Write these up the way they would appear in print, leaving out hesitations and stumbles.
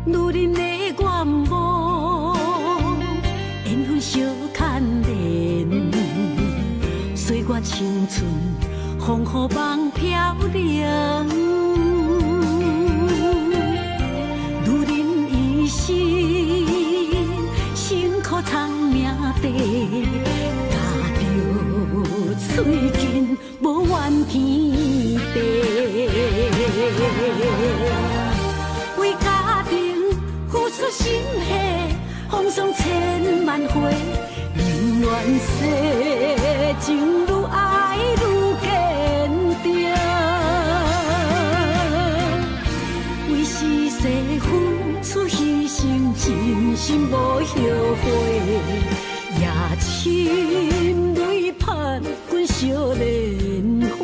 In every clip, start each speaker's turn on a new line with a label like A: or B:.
A: 女人的愿望，缘分相牵连，岁月青春，风雨梦飘零。女人一生辛苦藏命地，咬著喙紧，无怨天地。为家庭付出心血，风霜千万回，宁愿世情愈爱愈坚定。为时势付出牺牲，真心无后悔，也深泪盼阮惜莲花。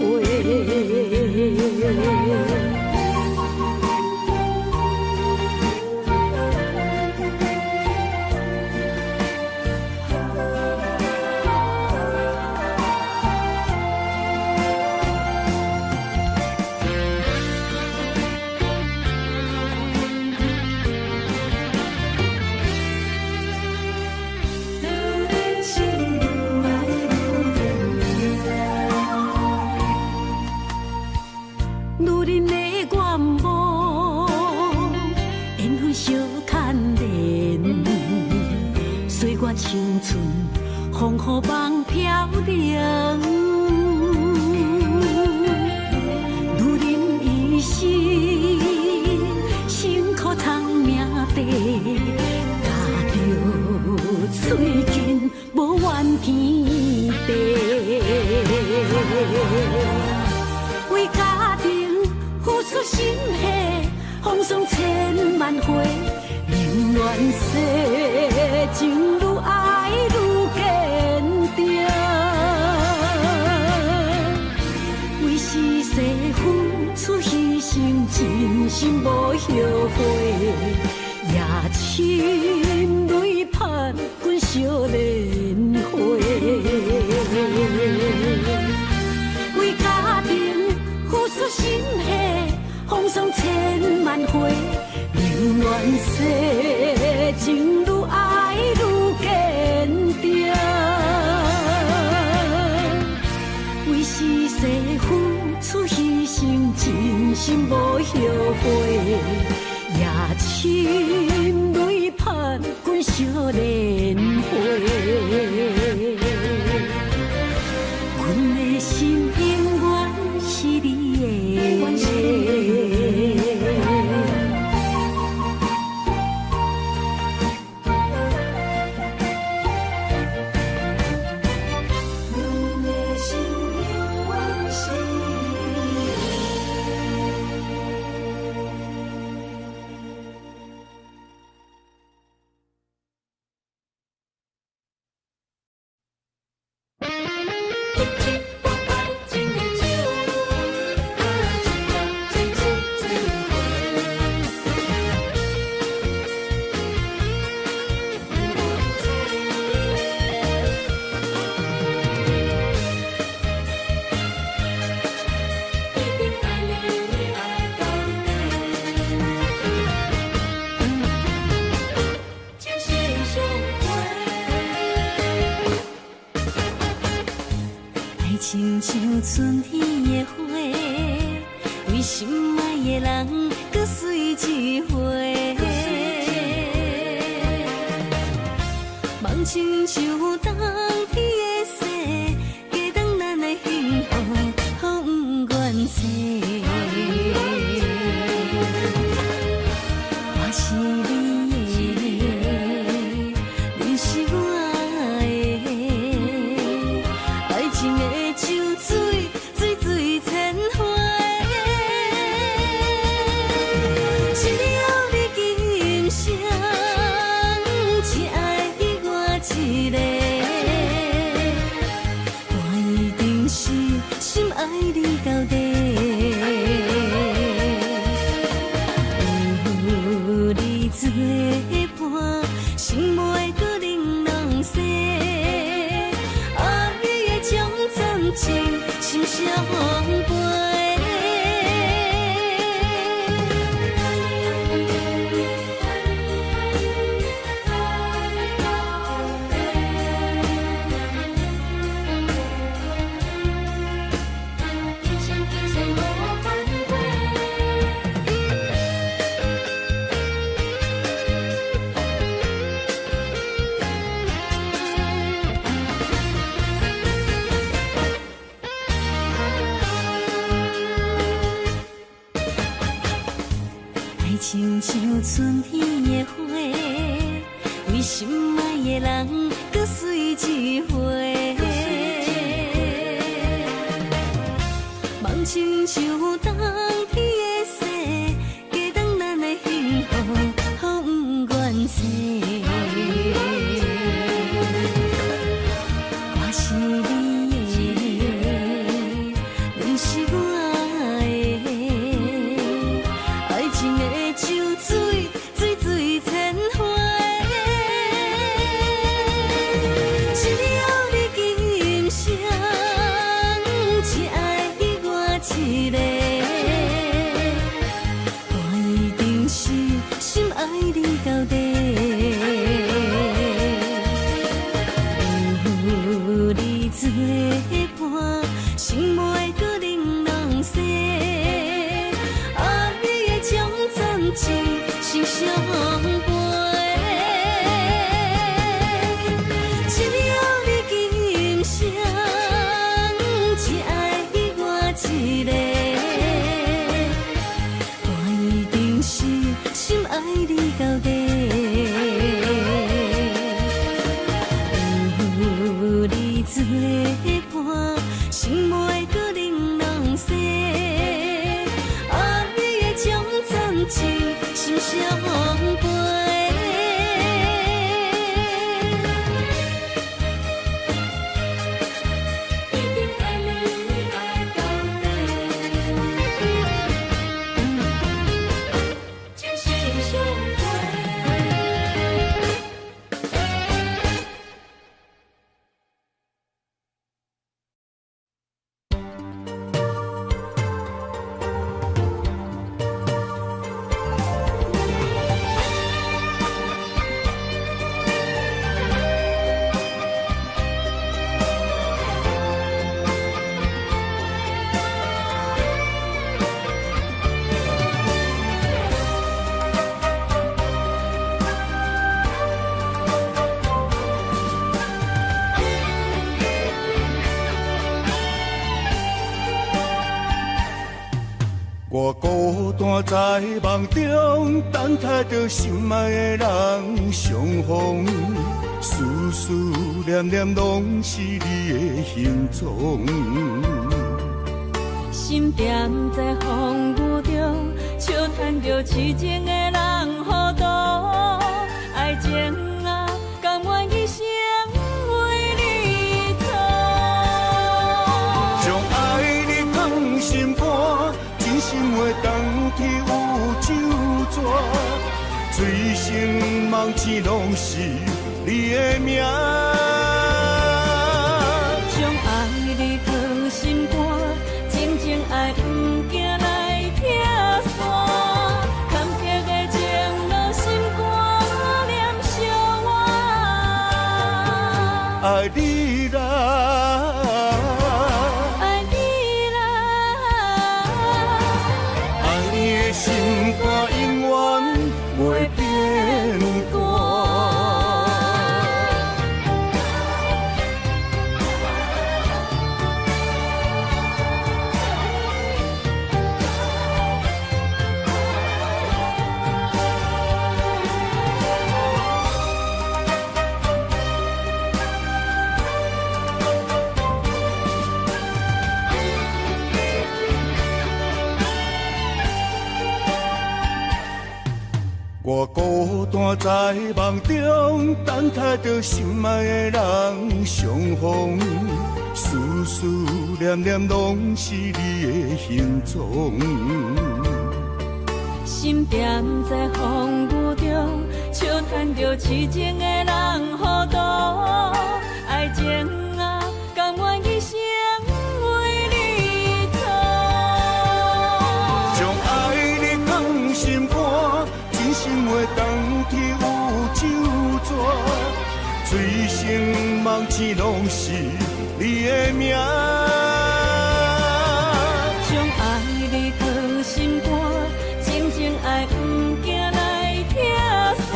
A: 女人的愿望，缘分相牵连，岁月青春，风雨梦飘零。女人一生辛苦藏命地，咬著喙紧，无怨天地。为家庭付出心血，风霜千万回，宁愿世情愈爱愈坚定。为时势付出牺牲，真心无后悔，也深泪盼阮惜莲花。为家庭付出心血，风霜千万回，宁愿世情愈爱愈坚定。为时势付出牺牲，真心无后悔，也深泪盼阮惜莲花。阮的心永远是你的。
B: 亲像春天的花，为心爱的人阁水一回。梦亲像冬天的雪，加重咱的幸福，予不愿说。我是你的，你是我的，爱情的酒水，醉定是深愛你到底。有你做伴，心袂閣玲瑯逝。愛的將真情心相陪。愛親像春天的花，為心愛的人閣水一回。夢親像冬天的雪，加重咱的幸福，予毋願逝。我是你的，你是我的，愛情的酒水，醉醉千回。只要你今生只愛我一个，我一定是深愛你到底。有你做伴，心袂閣玲瑯逝。愛的將真情心相陪。只要你今生只愛我一個，我一定是深愛你到底。有你做伴，心袂閣玲瑯逝。愛的將真情心相陪。一定愛你愛到底，情心相陪。
C: 我孤單在夢中，等待著心愛的人相逢，思思念念攏是你的形狀。
D: 心踮在風雨中，笑談著痴情的人糊塗。愛情啊，甘願一生為你做。
C: 將愛你藏心肝，真心話當天有酒泉，醉生夢醒攏是你的名。
D: 將愛你藏心肝，真情愛毋驚來拆散，坎坷的情路心肝念相偎。
C: 愛你啦，
D: 愛你啦，
C: 愛你的心肝永遠袂變卦。我孤單在夢中，等待著心愛的人相逢，思思念念攏是你的形狀。
D: 心踮在風雨中，笑談著痴情的人糊塗，愛情啊，甘願一生為你做。
C: 將愛你藏心肝，真心話當天有酒泉，醉生夢醒攏是你的名。
D: 將愛你藏心肝，真情愛毋驚來拆散，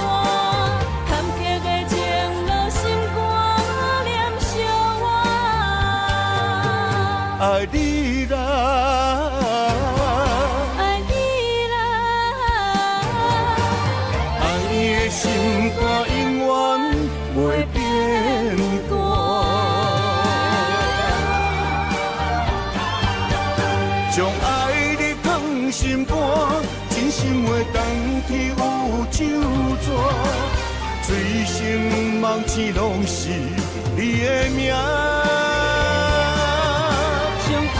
D: 坎坷的情路心肝念相偎。
C: 愛你啦，
D: 愛你啦，
C: 愛的心肝永遠袂變卦。將愛你藏心肝，真心話當天有酒泉，醉生夢醒攏是你的名。
D: 將愛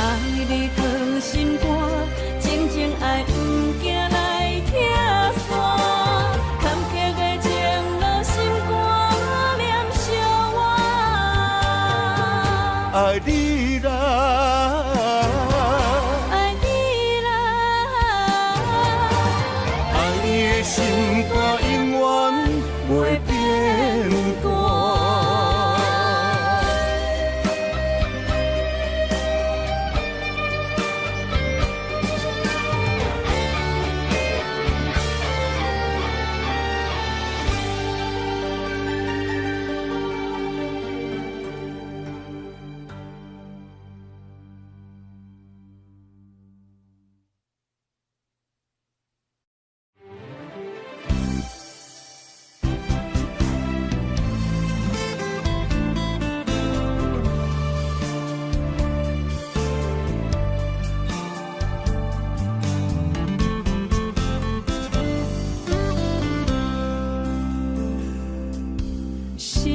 D: 你藏心肝，真情愛毋驚來拆散，坎坷的情路心肝念相偎。
C: 愛你啦，
D: 愛你啦，
C: 愛的心肝永遠袂變卦。
D: 是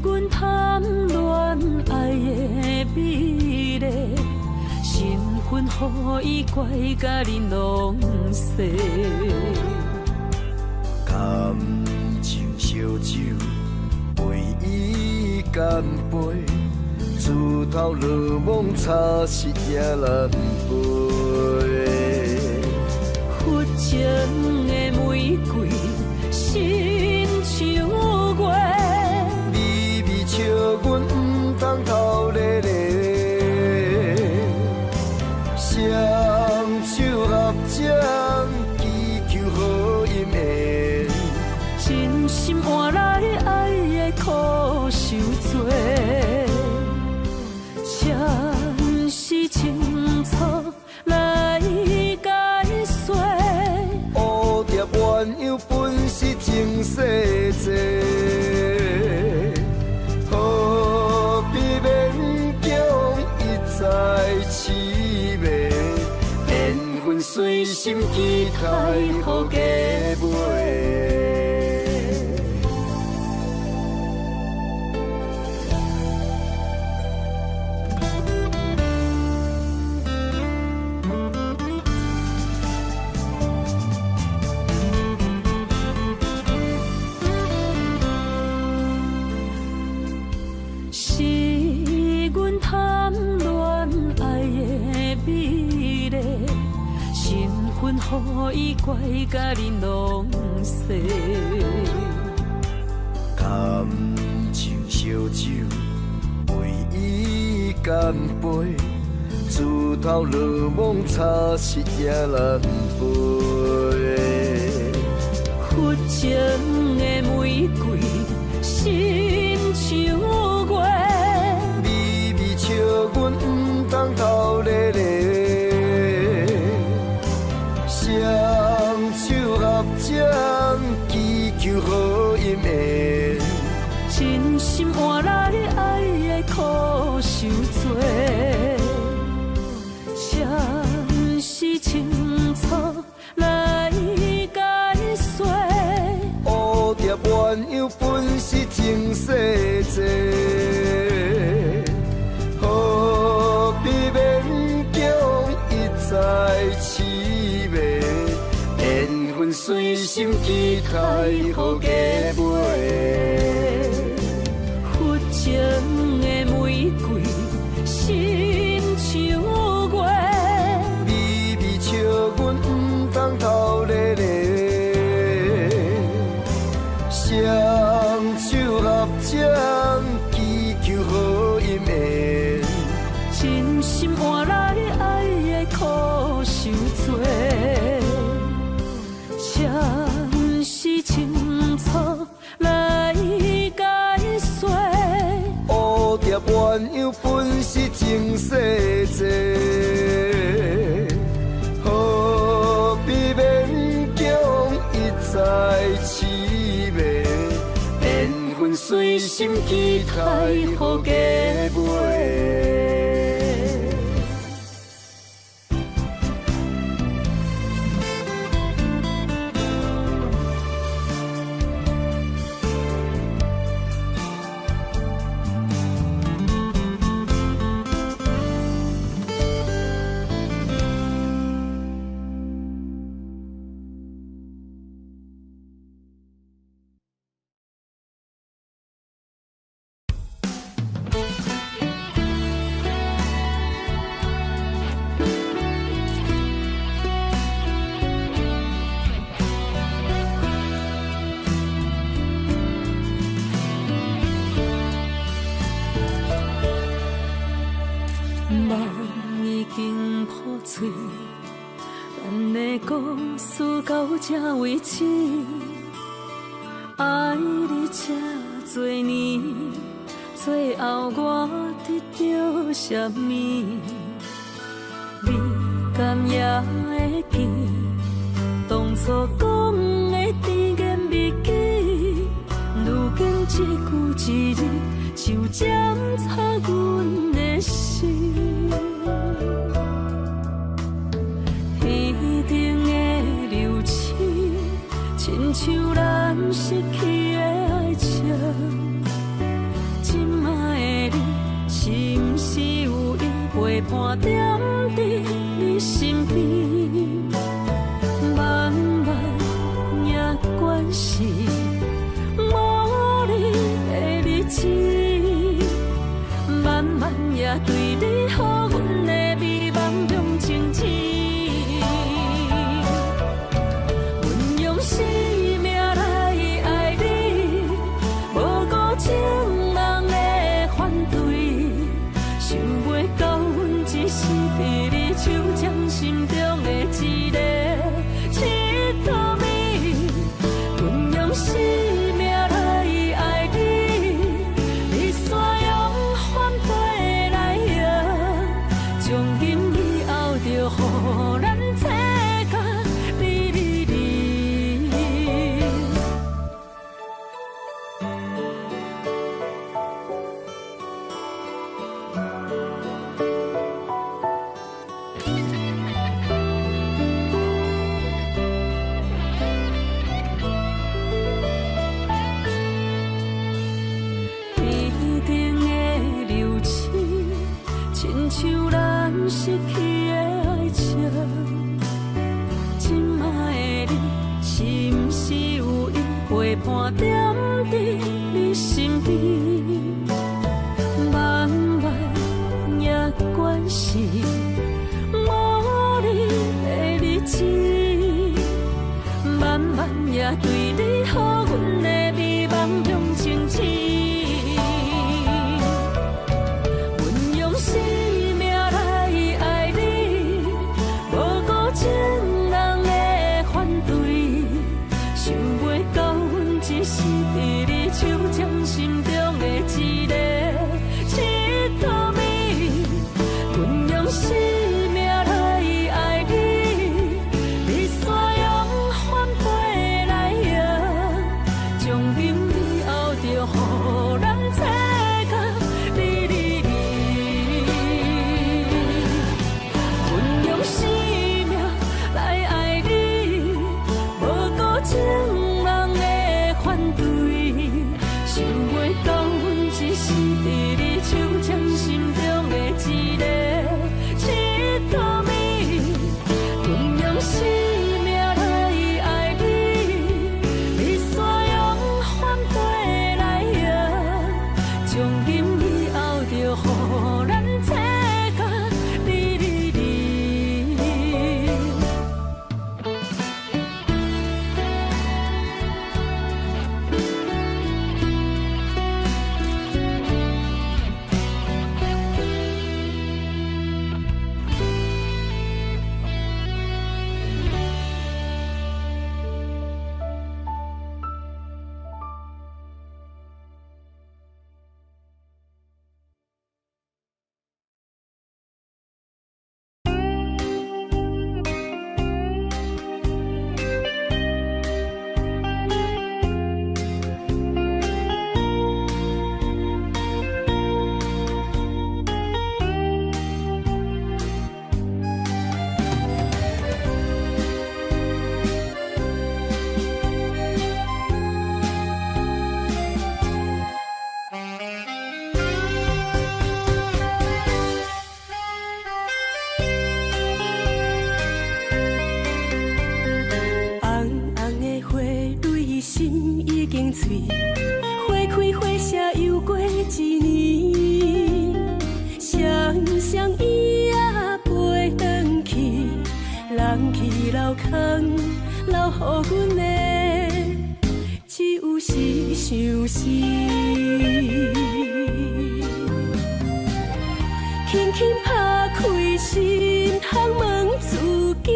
D: 阮貪戀愛的美麗，身份予伊怪甲恁弄死。
E: 感情燒酒，为伊乾杯，自投罗网，插失也难飞。
D: 负情的玫瑰，亲像月，
E: 微微笑，阮毋通偷咧咧。双手合掌，祈求好姻缘。
D: 真心換來愛的苦受罪，前世情错來解说。
E: 蝴蝶鸳鸯本是情世济，何必勉强一再痴迷？缘分随心期待好结尾。
D: 是阮貪戀愛的美麗，身份予伊怪甲恁弄死。
E: 感情燒酒，為伊乾杯，自投羅網，插失也難飛。
D: 負情的玫瑰，親像月，
E: 微微笑，阮毋通偷咧咧。雙手合掌，祈求好姻緣。
D: 真心換來愛的苦受罪，前世情錯來解說。
E: 鸳鸯本是情世济，何必勉强一再痴迷？缘分随心期待予假袂。
D: 负情的玫瑰，亲像月，
E: 微微笑阮毋通偷咧咧，双手合掌祈求好姻缘，
D: 真心换来爱的苦受罪，前世情错来解说。
E: 蝴蝶鸳鸯本是情世济，何必勉强一再痴迷？缘分随心期待予假袂。
D: 梦已经破碎，咱的故事到这为止。爱你这多年，最后我得著啥物？你敢也会记？当初讲的甜言蜜语，如今一句一字就针插阮的心。天顶的流星，亲像咱失去的爱情。这摆的你，是毋是有伊陪伴踮伫你身边？慢慢也惯势无你的日子，慢慢也对你好，阮的美梦中静止。阮用生命来爱你，无顾众人的反对，想袂到阮一世伫你手掌心中的一个佚佗物。阮用生命来爱你，你煞用反对来迎。从今以后，就予咱这甲离离离。天顶的流星，亲像咱失去的爱情。这摆的你，是毋是有伊陪伴踮伫你身边？慢慢也惯势无你的日子，慢慢也对你好，阮的美梦中静止。阮用生命来爱你，无顾众人的反对，想袂到阮一世伫你手掌心中的一个佚佗物。阮用生命来爱你，你煞用反对来迎。花開花謝又過一年，雙雙燕仔飛轉去，人去樓空，留予阮的只有是相思。輕輕拍開心窗問自己，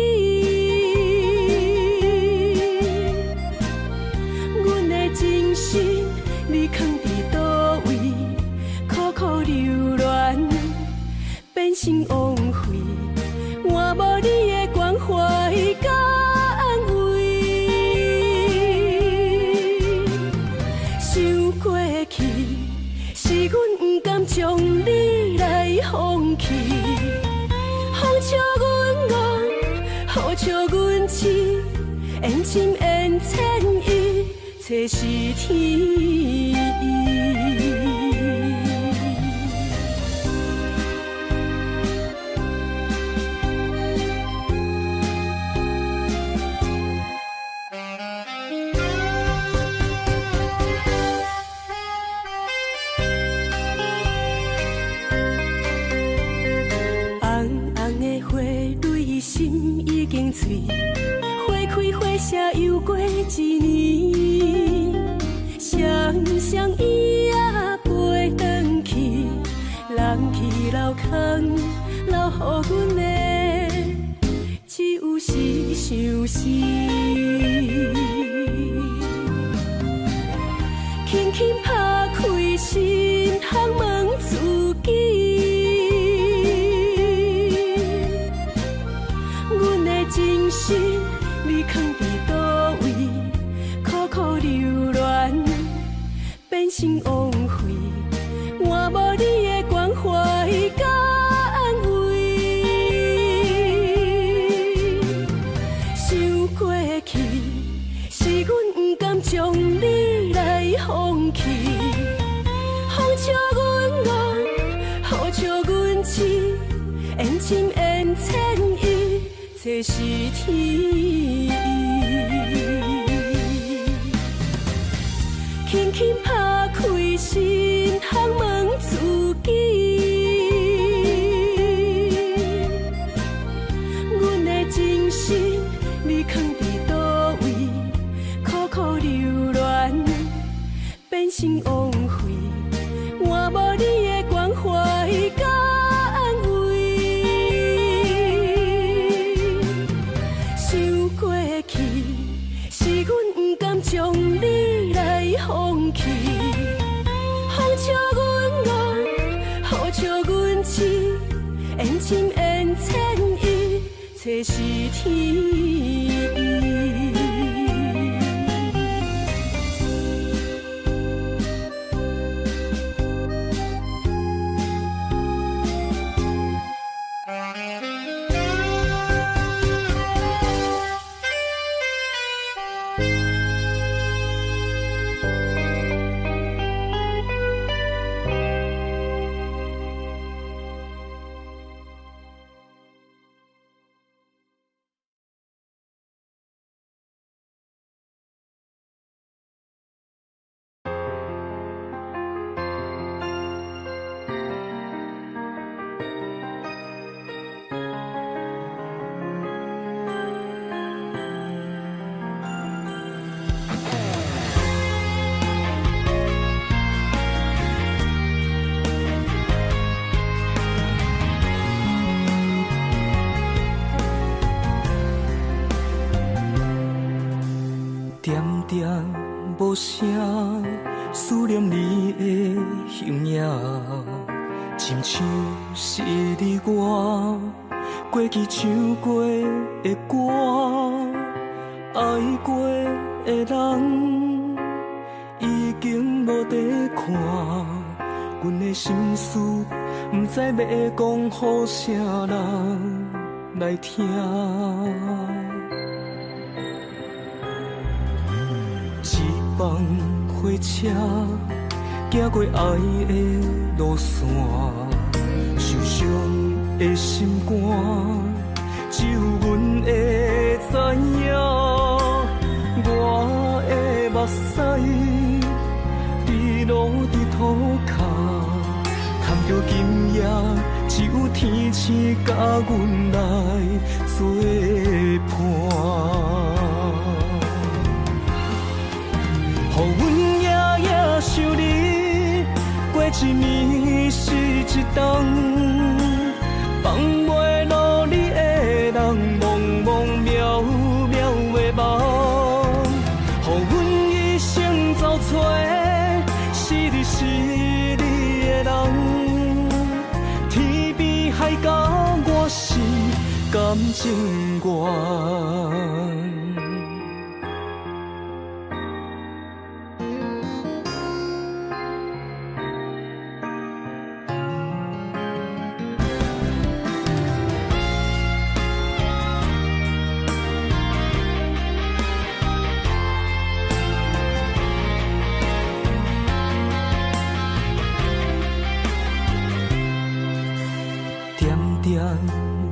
D: 阮的真心你囥佇佗位，苦苦留戀變成枉費，換無你的關懷佮安慰。想過去，是阮不甘將你來放棄，風笑阮戇，雨笑阮痴，緣深緣淺，一切是天意。紅紅的花蕊心已經碎，花開花謝又過一年，雙雙燕仔飛轉去，人去樓空，留予阮的只有是相思。輕輕拍開心窗問自己，阮的真心你囥佇佗位，苦苦留戀變成枉費，換無你的關懷佮安慰。想過去，是阮不甘將你來放棄，風笑阮戇，雨笑阮痴，緣深緣淺，一切是天意。輕輕拍開心窗問自己，阮的真心你囥佇佗位，苦苦留戀變成枉費，換無你的關懷佮安慰。想過去，是阮不甘將你來放棄，風笑阮戇，雨笑阮痴，緣深緣淺，一切是天意。
E: 點點無聲，思念你的形影，親像是你我過去唱過的歌，愛過的人已經無在看，阮的心事不知欲講予啥人來聽。一班火車行過愛的路線，受傷的心肝，只有阮會知影。我的目屎星佮阮來做伴。予阮夜夜想你，過一暝是一冬，放袂落你的人，茫茫渺渺的夢，予阮一生走揣，是你是你的人，天邊海角我是甘情願。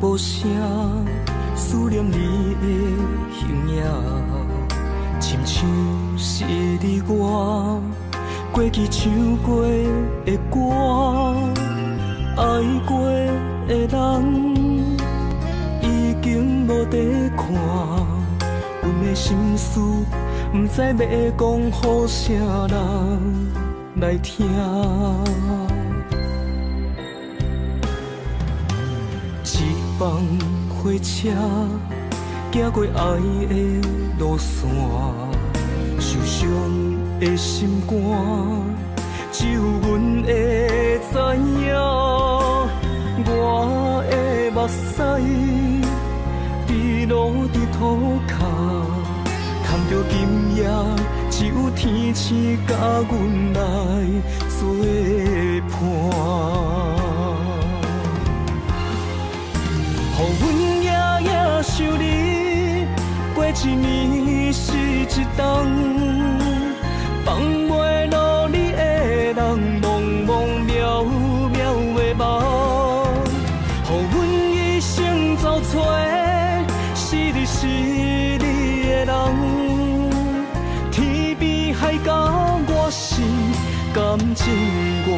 E: 無聲思念你的形影，親像是你我過去唱過的歌，愛過的人已經無在看，阮的心事不知欲講予啥人來聽。一班火車行過愛的路線，受傷的心肝，只有阮會知影。我的目屎滴落伫涂跤，盼著今夜只有天星佮阮來做伴。予阮夜夜想你，過一暝是一冬，放袂落你的人，茫茫渺渺的夢，予阮一生走揣，是你是你的人，天邊海角我是甘情願。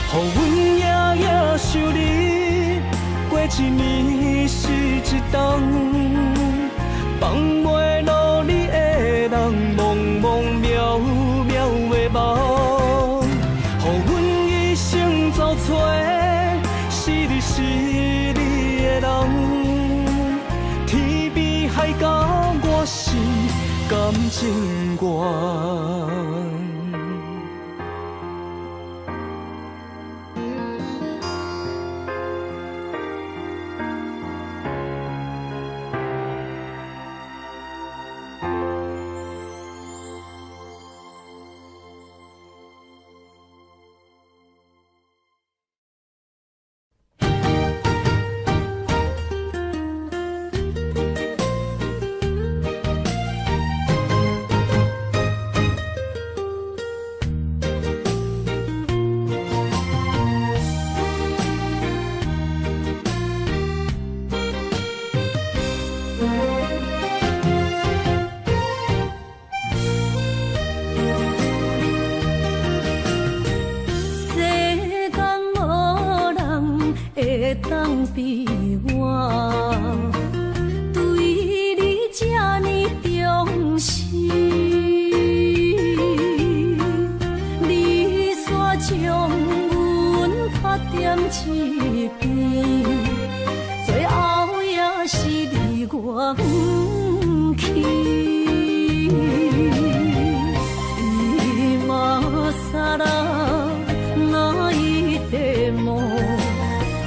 E: 予阮夜夜想你，過一暝是一冬，放袂落你的人，茫茫渺渺的夢，予阮一生走揣，是你是你的人，天邊海角我是甘情願。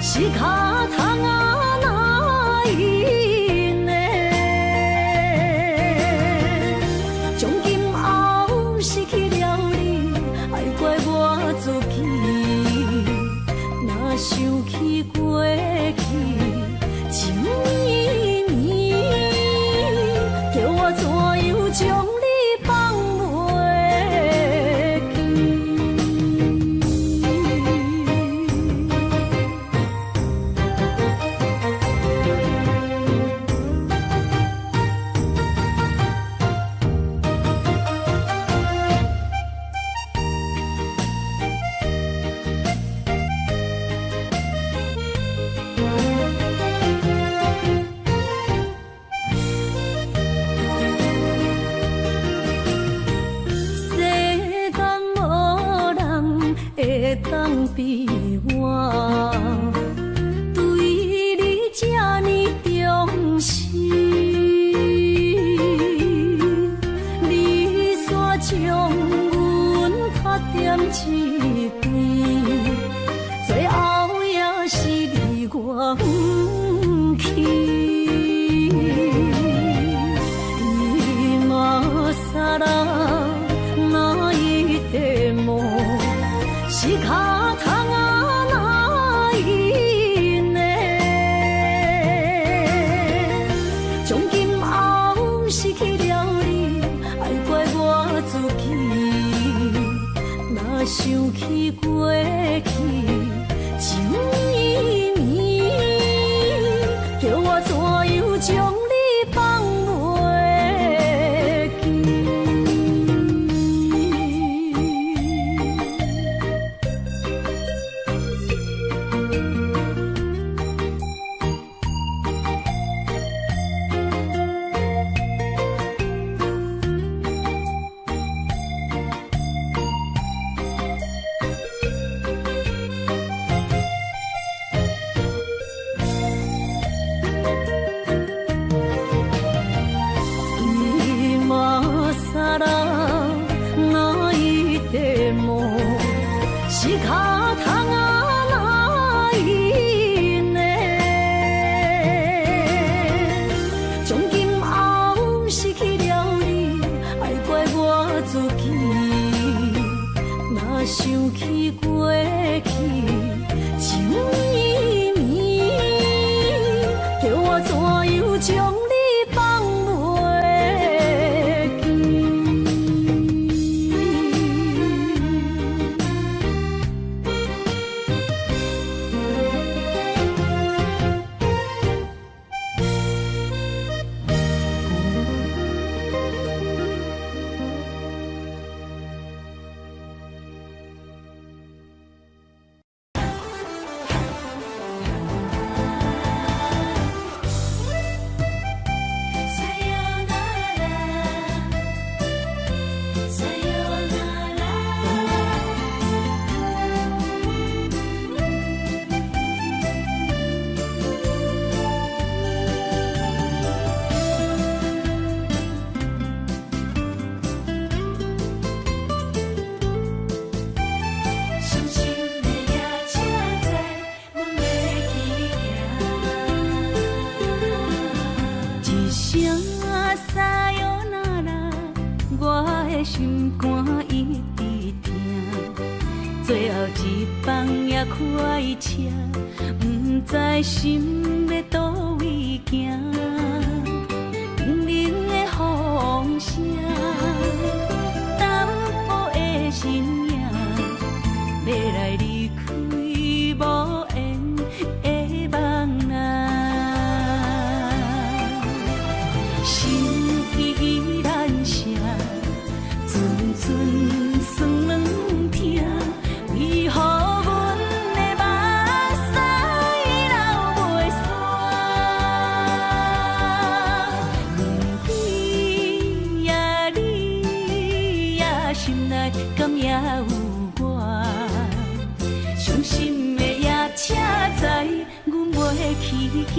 A: 世比我对你这呢重视？你煞将阮拍点一边，最后也是离我远去。今更泣いても仕方がないね。從今後失去了你，愛怪我自己。若想起過去情綿綿，叫我怎樣將你放袂記？今更泣いても仕方がないね。從今後失去了你，愛怪我自己。若想起過去情綿綿，叫我怎樣將你放袂記？
B: 傷心的夜車載，阮欲去行。一聲さよなら，我的心肝一直疼。最後一班也開車，毋知心欲佗位行。冷冷的風聲，淡薄的身影。欲來離開無緣的夢啊，心依難捨，陣陣酸軟疼，為何阮的目屎流袂煞？你呀你呀，心內敢也有我？傷心的夜車載，阮袂去行。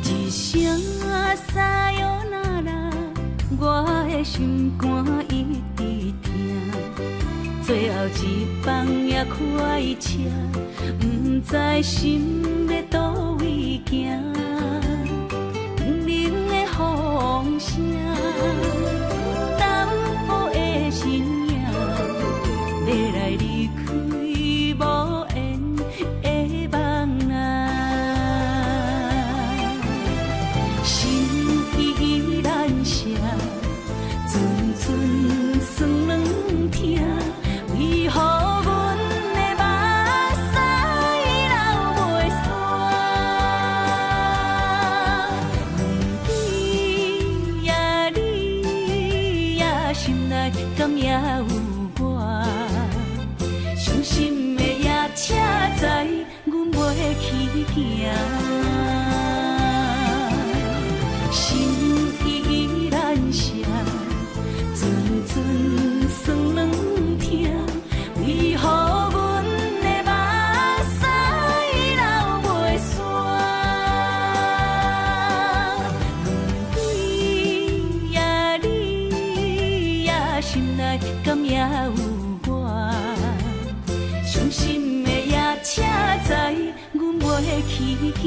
B: 一聲さよなら，我的心肝一直疼。最後一班也開車，毋知心欲佗位行。冷冷的風聲，淡薄的身影，欲來離開無緣的夢啊。心依難捨，陣陣酸軟疼，去行。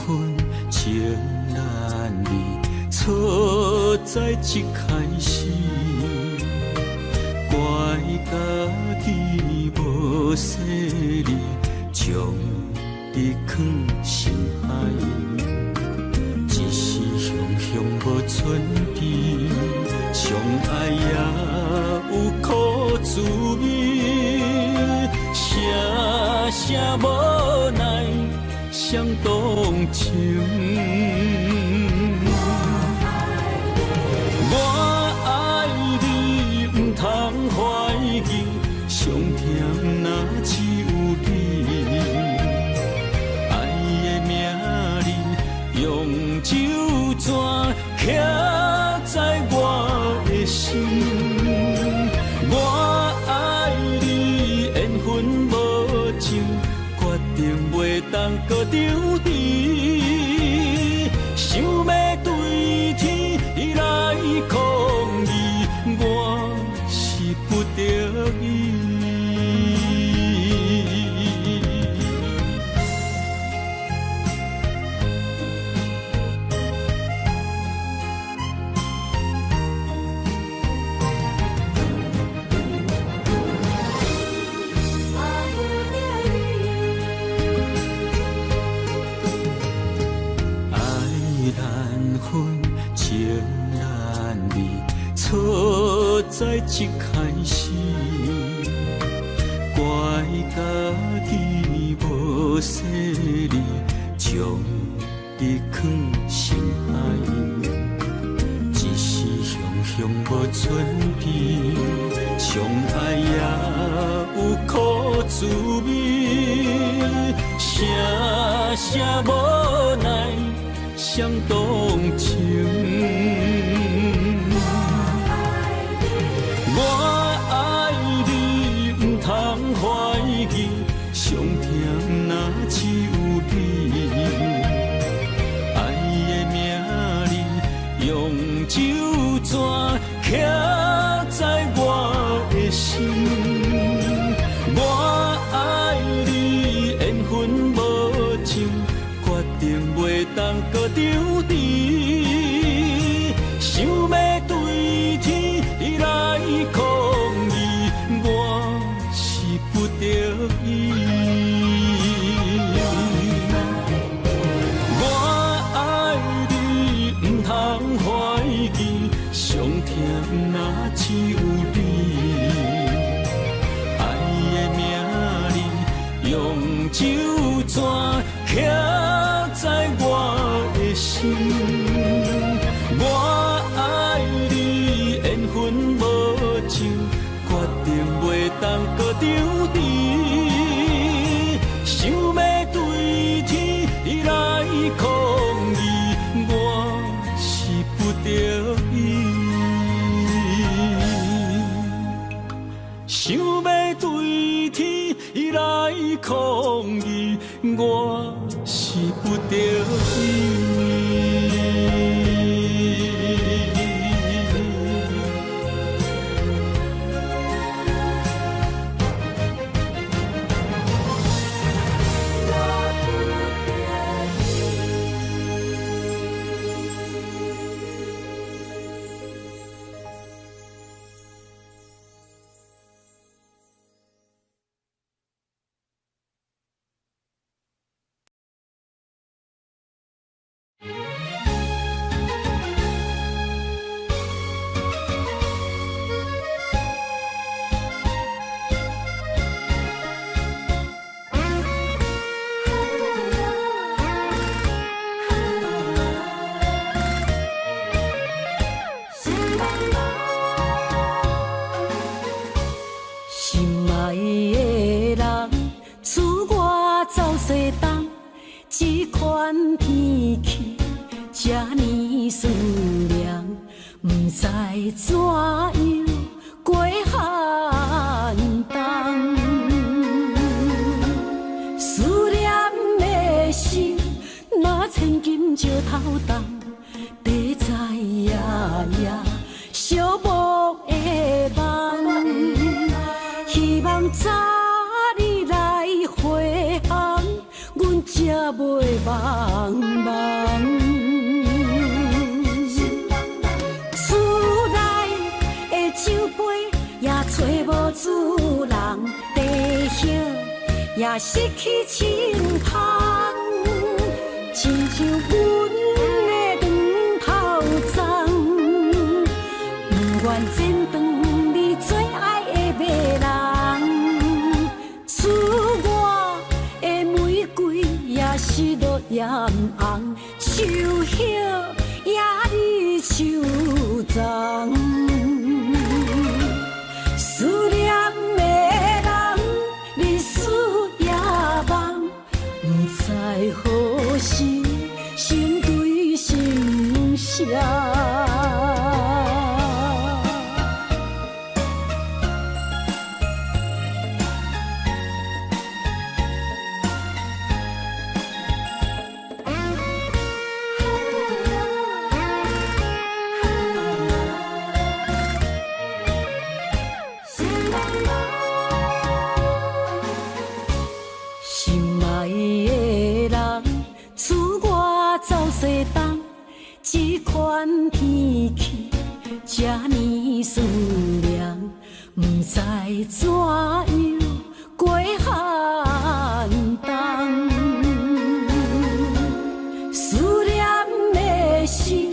E: 分情难离，错在一开始，怪家己无细腻，将你藏心海，一时雄雄无准备，相爱也有苦滋味，声声无奈相动情。我爱你，毋通怀疑，上疼若只有你。爱的名字用酒泉刻在我的心。我爱你，缘分无情，决定袂当阁抽离。想欲对天来抗议，我是不得已。爱难分，情难离，错在一开始，怪家己无细腻，将你藏心海，一时雄雄无准备，相爱也有苦滋味，声声无奈相动情。我爱你，毋通怀疑，上疼若只有你。爱的名字用酒泉刻在我的心。我爱你，缘分无情，决定袂当阁抽离。想欲对天来抗议，我是不得已。我爱你，毋通怀疑，上疼若只有你。爱的名字用酒泉刻在我的心。我爱你，缘分无情，决定袂当阁抽离。想欲对天来抗议，我是不得已。想欲对天来抗议，我是不得已。
A: 心爱的人，自我走西东，这款天气这呢思念，不知怎样过寒冬。思念的心，若千金石头重，地在夜夜寂寞的梦。希望早日来回航，阮才袂梦。茫茫。厝内的酒杯也揣無主人，茶葉也失去清芳，親像阮的床頭鬃，不願剪斷你最愛的迷人。賜我的玫瑰也是落艷紅，樹葉也離樹叢。思念的人，日思夜夢，不知何時心對心相。心愛的人，賜我走西東，這款天氣這呢酸涼，不知怎樣過寒冬。思念的心，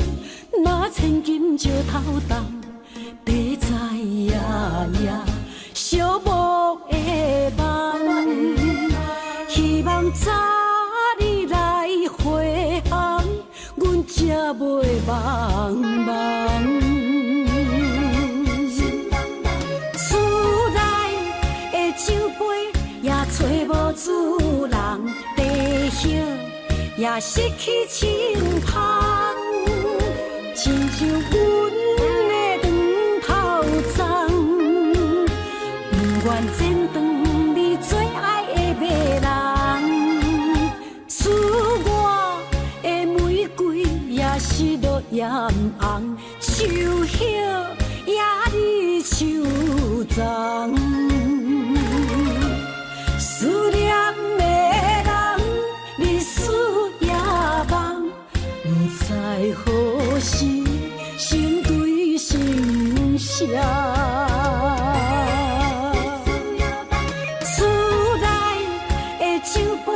A: 若千斤石頭重，地知夜夜寂寞的夢。希望早日來回航，阮才袂茫茫。厝內的酒杯也揣無主人，茶葉也失去清芳，親像阮的床頭鬃，不願剪斷你最愛的迷人。賜我的玫瑰也是落艷紅，樹葉也離樹叢。思念的人，日思夜夢，不知何時心對心相。厝內的酒杯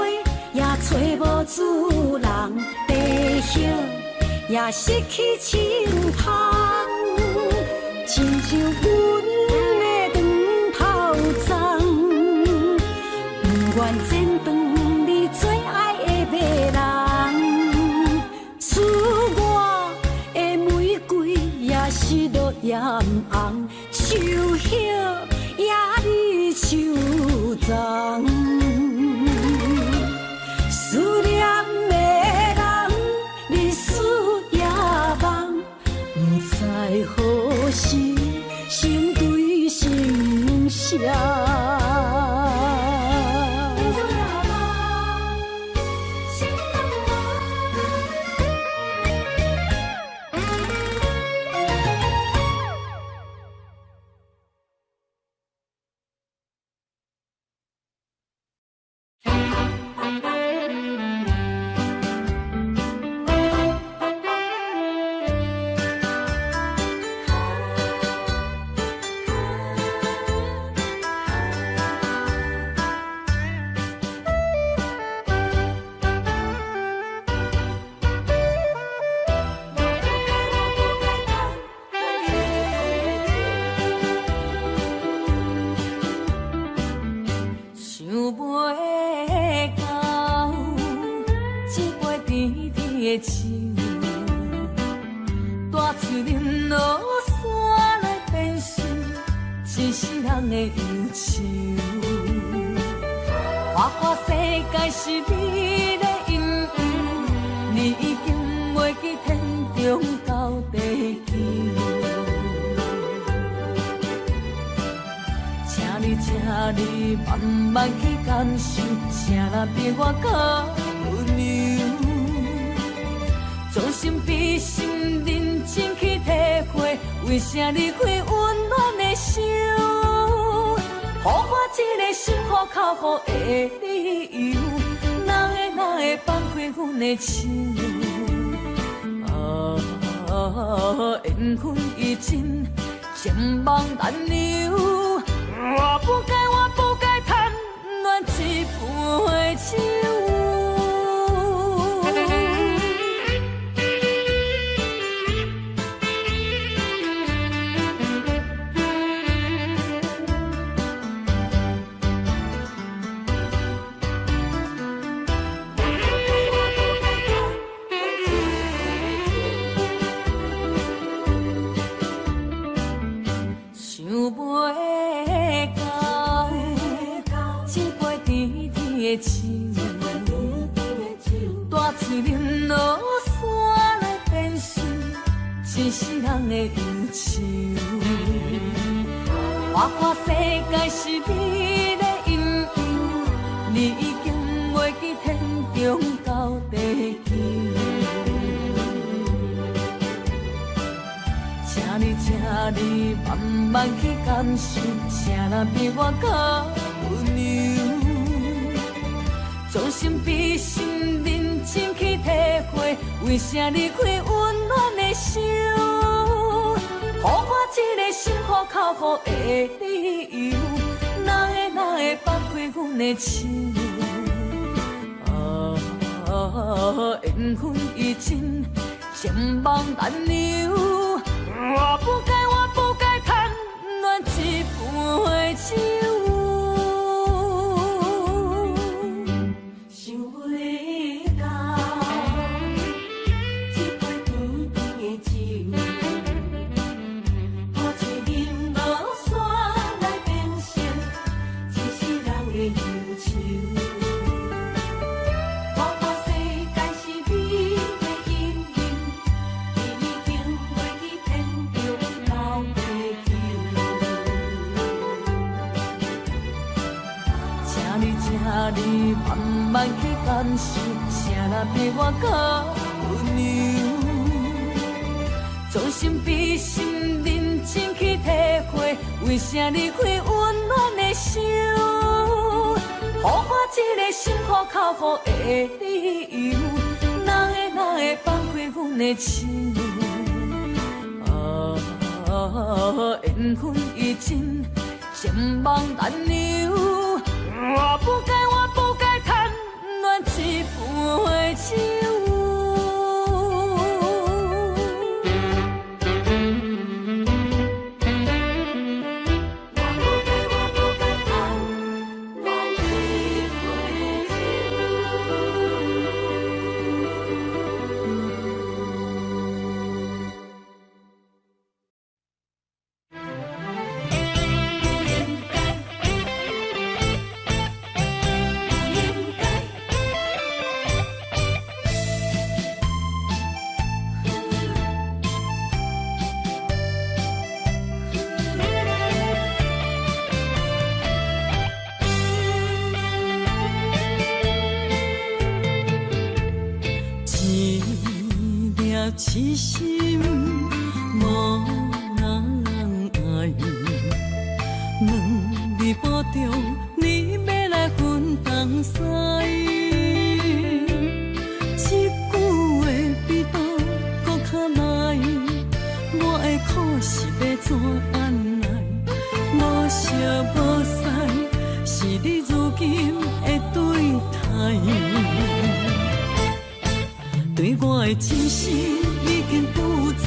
A: 也揣無主人，茶葉也失去清芳，親像阮的床頭鬃，不願剪斷你最愛的迷人。賜我的玫瑰也是落艷紅，樹葉也離樹叢。思念的人，日思夜夢，不知何時心對心相。
D: 予我一个心服口服的理由，哪会哪哪会放开阮的手？啊，缘分已尽，情梦难留。我不该，我不该贪恋一杯酒。大喙啉落山来变成一世人的忧愁。花花世界是美丽阴影，你已经袂记天长到地久。请你，请你慢慢去感受，啥人比我较温柔？将心比心，认真去体会，为啥离开温暖的手？予我这个心苦口苦的理由，哪会哪会放开阮的手？啊，缘分已尽，情梦难留。我不该，我不该贪恋一杯酒。你慢慢去感受，啥人比我较温柔？将心比心，认真去体会，为啥离开温暖的手？予我这个心苦口苦的理由，哪会哪会放开阮的手？啊，缘分已尽，情梦难留。我不该，我不该贪恋一杯酒。
E: 痴心无人爱，两字保重，你欲来分东西。这句话比刀阁较利，我的苦是欲怎按来？无熟无似，是你如今的对待，对我的真心已经不在，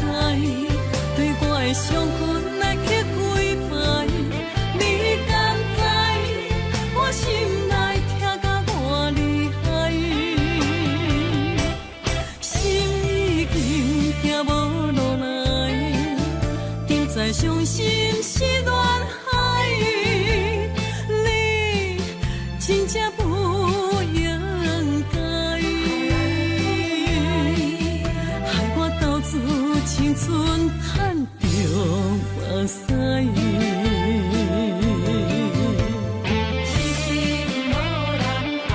E: 对我的伤痕来刻几摆，你敢知我心内疼甲偌厉害？心已经行无路来，怎知伤心是恋海？你真正不应该，害我投资青春趁著目屎。
D: 痴心无人爱，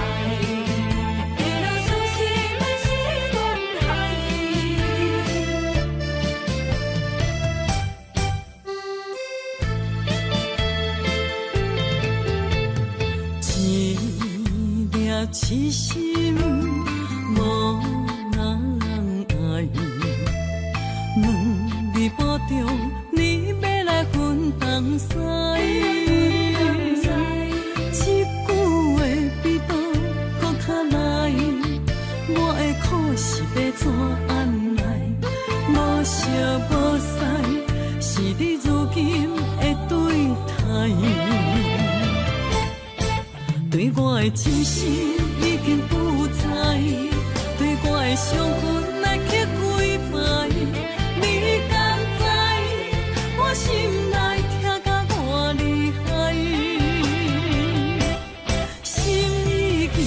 D: 一路伤心的是恋海。
E: 一粒痴心。
D: 欲怎按捺？無熟無似，是你如今的對待。對我的真心已經不在，對我的傷痕來刻幾擺，你敢知我心內疼甲偌厲害？心已經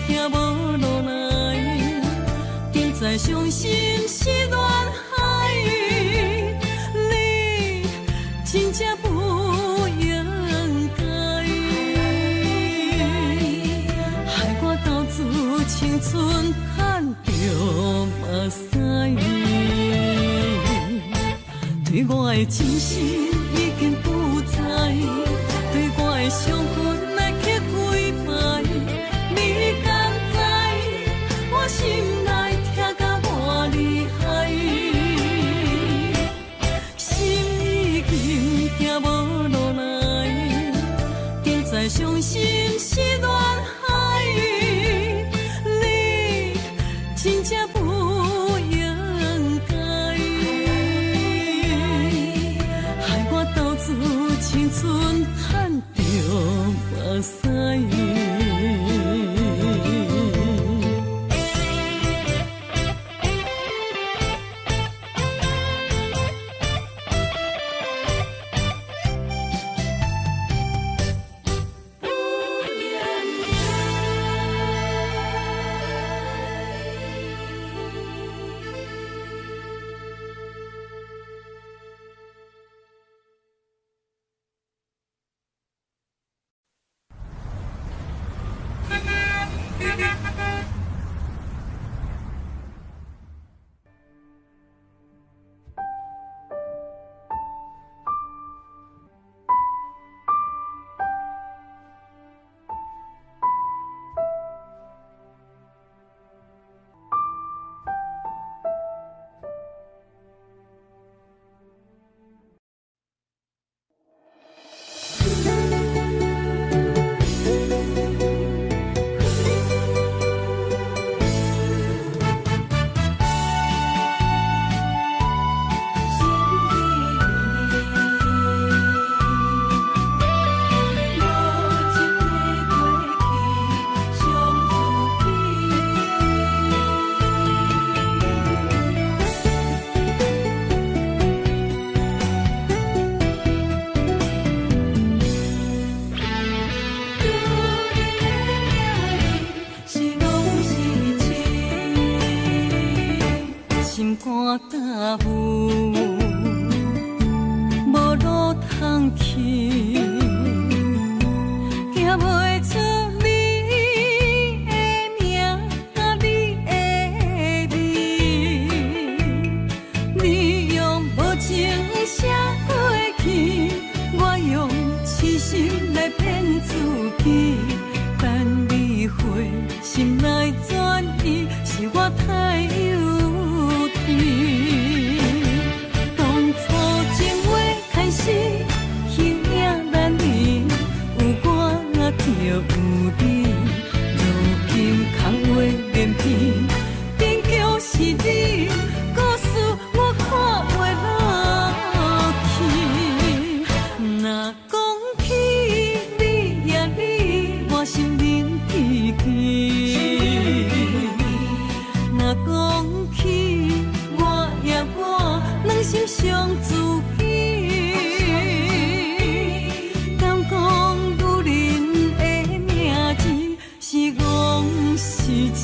D: 行無路來，點知傷心是亂海，你真正不應該，害我投資青春賺著目屎。對我的真心已經不在，對我的傷痕來刻幾擺，你敢知我心內疼甲偌厲害？心已經行無路來，點知傷心是亂海，你真正不應該，害我投資青春賺著目屎。心肝担负，無路通去，行袂出你的名，佮你的味。你用無情寫過去，我用痴心來騙自己，等你回心來轉意，是我太幼稚。當初情話開始，形影難離，有我就有你。如今空話連篇，勉強是你，故事我看袂落去。若講起你呀你，我心冷吱吱。若講起我呀我，兩心相知己。敢講女人的名字是戇是痴？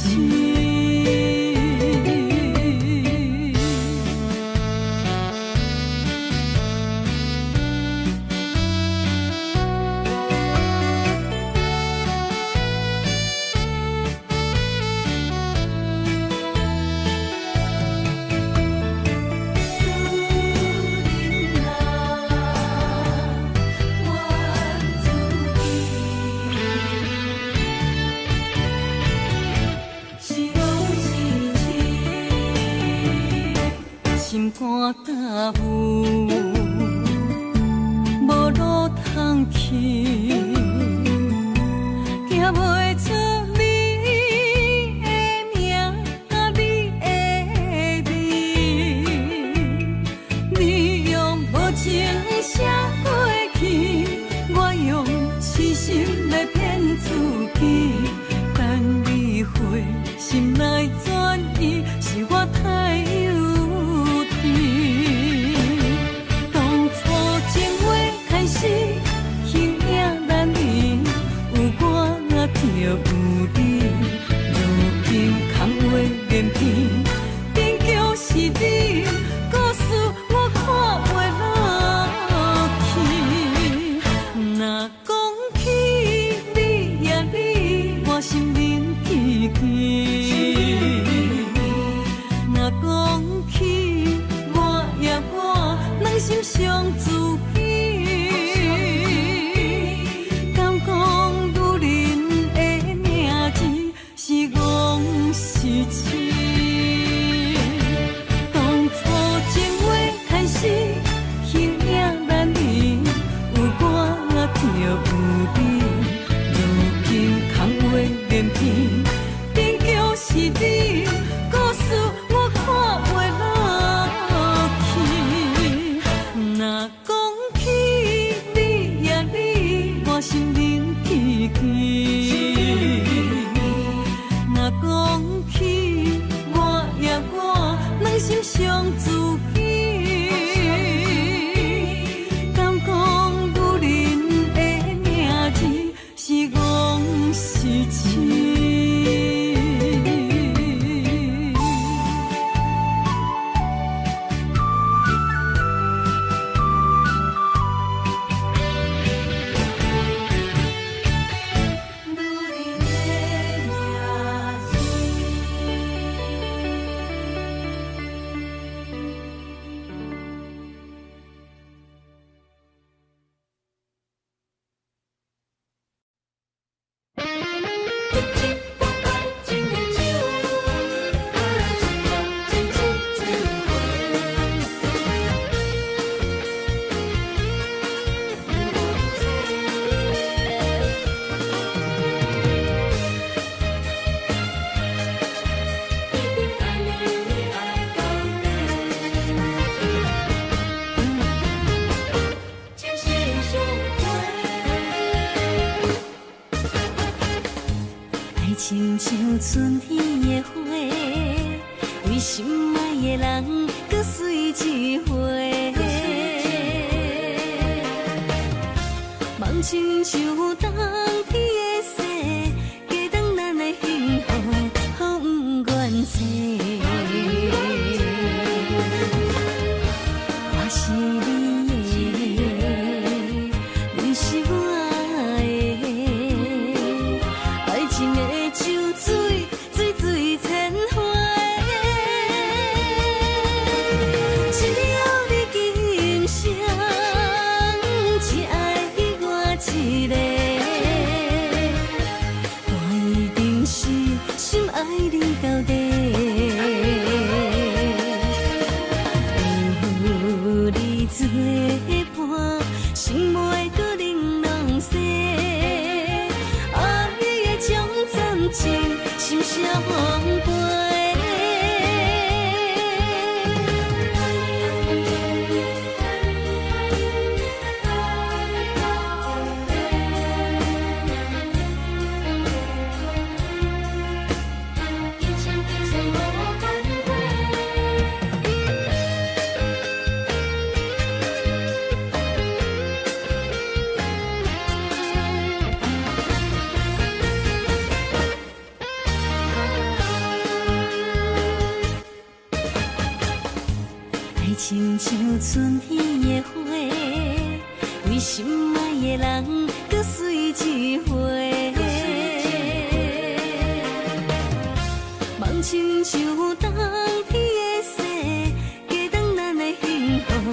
D: 心肝担负，無路通去，行袂出你的名，佮你的心伤自己。敢讲女人的名字是戆是痴？女人的名字。爱亲像春天的花，为心爱的人阁水一回。梦亲像冬天的雪，加重咱的幸福，予不愿说。我是你的，你是我的，爱情的酒水，醉醉千回。只要你今生只爱我一个，我一定是深爱你到底。有你作伴，心袂阁冷人世。爱的将暂情心相陪。爱亲像春天的花，为心爱的人阁水一回。梦亲像冬天的雪，加重咱的幸福，予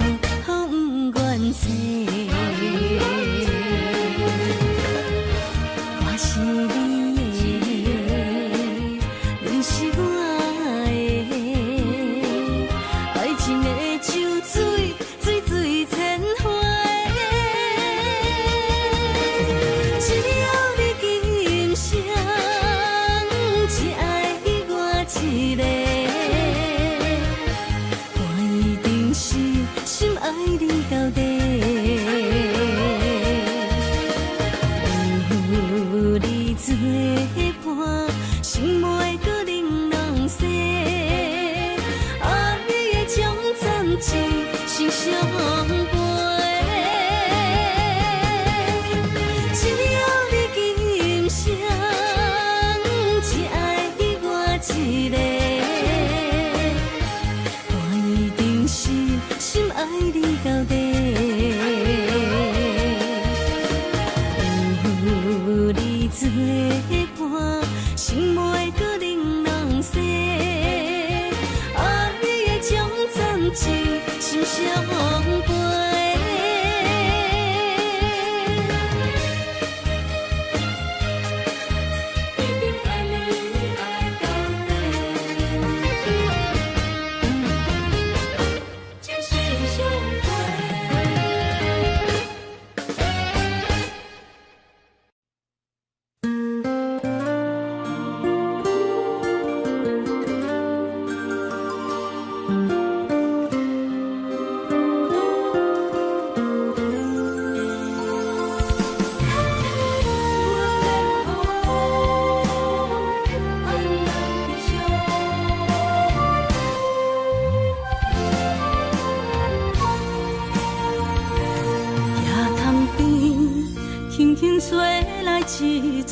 D: 不愿说。我是你的，你是我的，爱情的酒水，醉醉千回。只要你今生只爱我一个，我一定是深爱你到底。有你作伴，心袂阁冷人世。爱的将暂情心相陪。只要你今生只爱我一个，我一定是深爱你到底。有你作伴，心袂阁冷人世。爱的将暂情心相陪。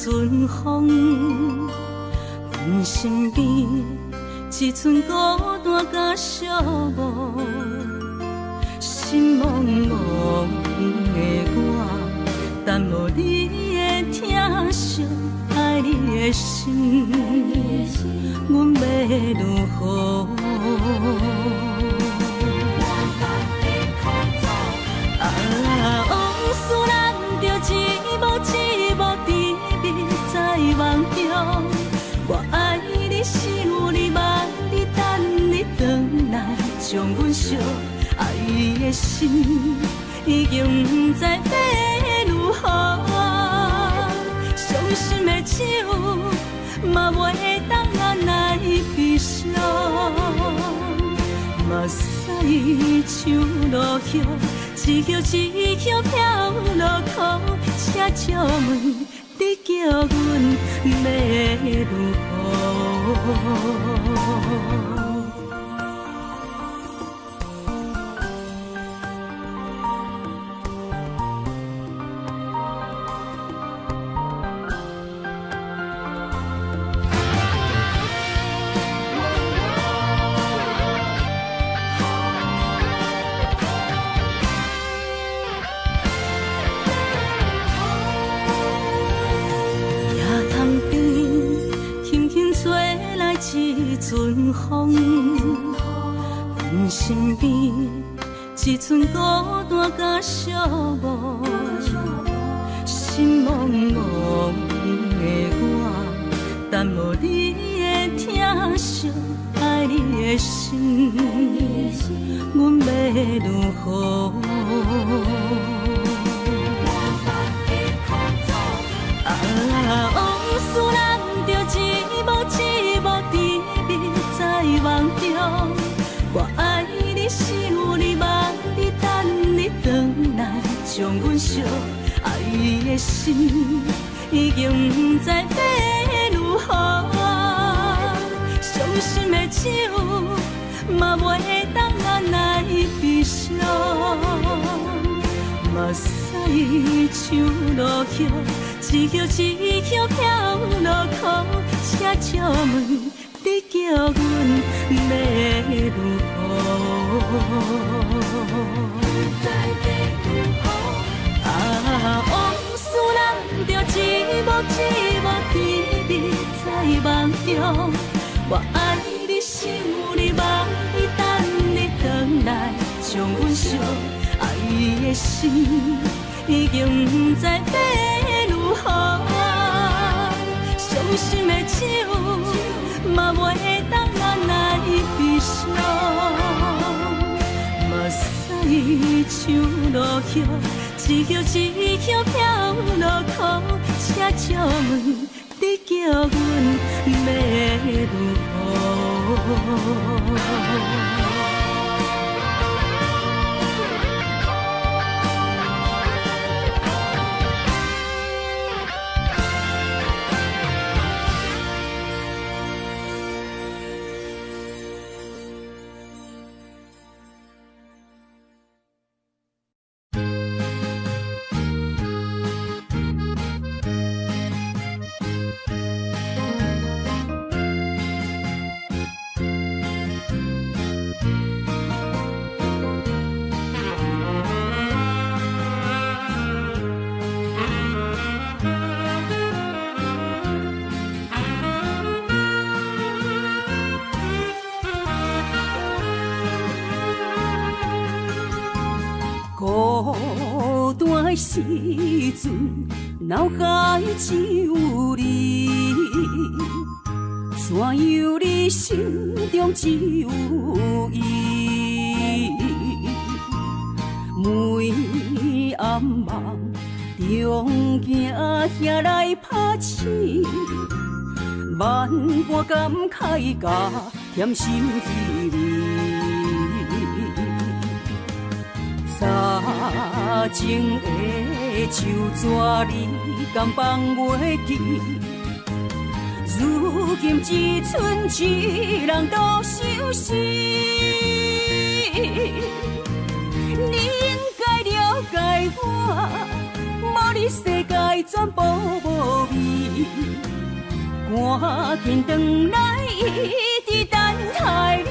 B: 阵风，阮身边一寸孤单佮寂寞，心茫茫的我，等无你的疼惜，爱你的心，阮欲如何？啊，往事咱就一幕一幕甜蜜在梦中。我爱你，想你，望你，等你转来，将阮惜。爱的心已经不知欲如何，伤心的酒嘛袂当来悲伤，目屎像落叶，一叶一叶飘落空，请借问你叫阮欲如何？一阵风，阮身边一寸孤单佮寂寞，心茫茫的我，等无你的疼惜，爱你的心，阮欲如何？啊，往事咱就一幕一幕甜蜜在梦中。我爱你，想你，望你，等你转来，将阮惜。爱的心已经不知欲如何，伤心的酒嘛袂当来悲伤，目屎像落叶，一叶一叶飘落空，请借问你叫阮欲如何？啊，往事咱就一幕一幕甜蜜在梦中。我爱你，想你，望你，等你转来，将阮惜。爱的心已经不知欲如何，伤心的酒嘛袂当来悲伤，目屎像落叶，一叶一叶飘落空，请借问你叫阮欲如何？
A: 时阵，脑海只有你，怎样你心中只有伊？每暗梦中行遐来拍醒，万般感慨加添心稀微。早情的手纸，你敢放袂记？如今只剩一人独相思。你应该了解我，无你世界全部无味。趕緊轉來，一直等待你。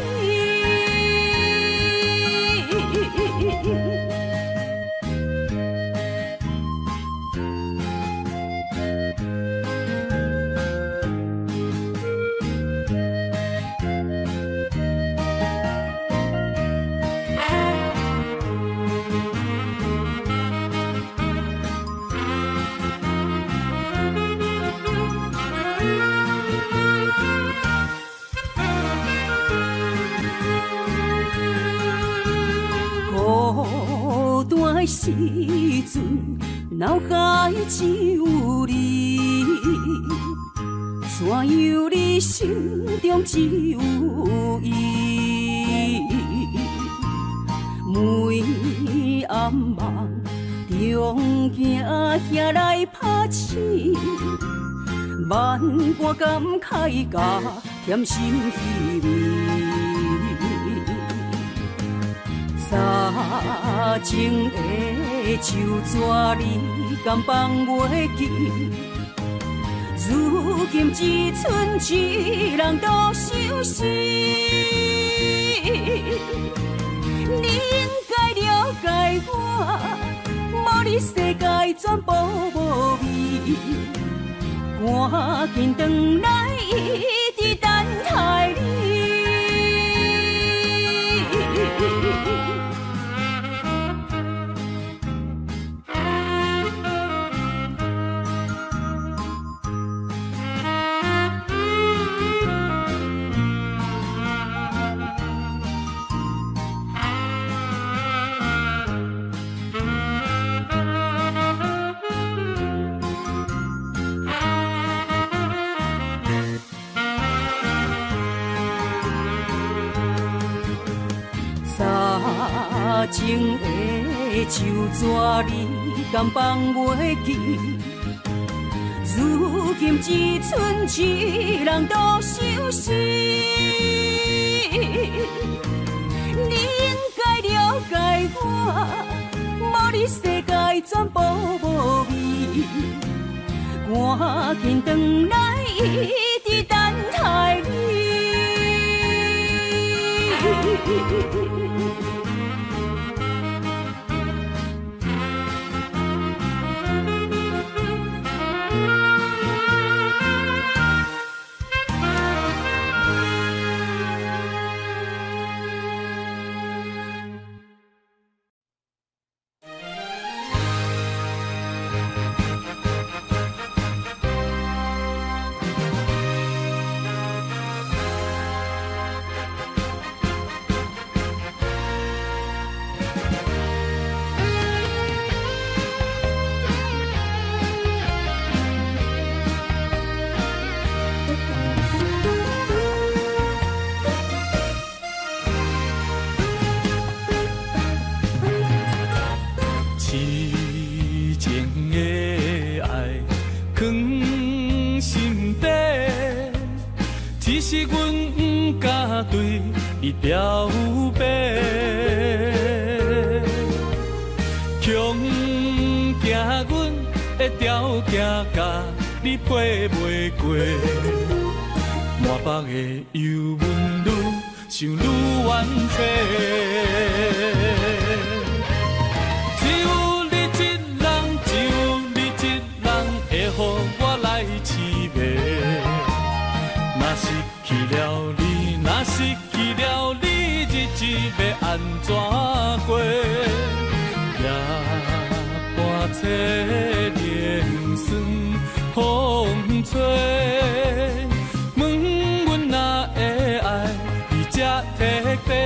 A: 孤單的時陣，腦海只有你，怎樣你心中只有伊？每暗夢中行遐來拍醒，萬般感慨甲甜心稀微。早情的手纸，你敢放袂记？如今只剩一人独相思。你應該了解我，無你世界全部無味。趕緊轉來，一直等待你。情的手纸，你敢放袂记？如今只剩一人独相思。你應該了解我，無你世界全部無味。趕緊轉來，一直等待你。
E: 是阮不敢对你表白，恐惊阮的条件佮你配袂过，满腹的忧闷愈想愈冤凄。只有你一人，只有你一人会予我来痴迷。若失去了你，若失去了你，日子欲按怎过？夜半凄凉霜风吹，问阮哪会爱你这彻底？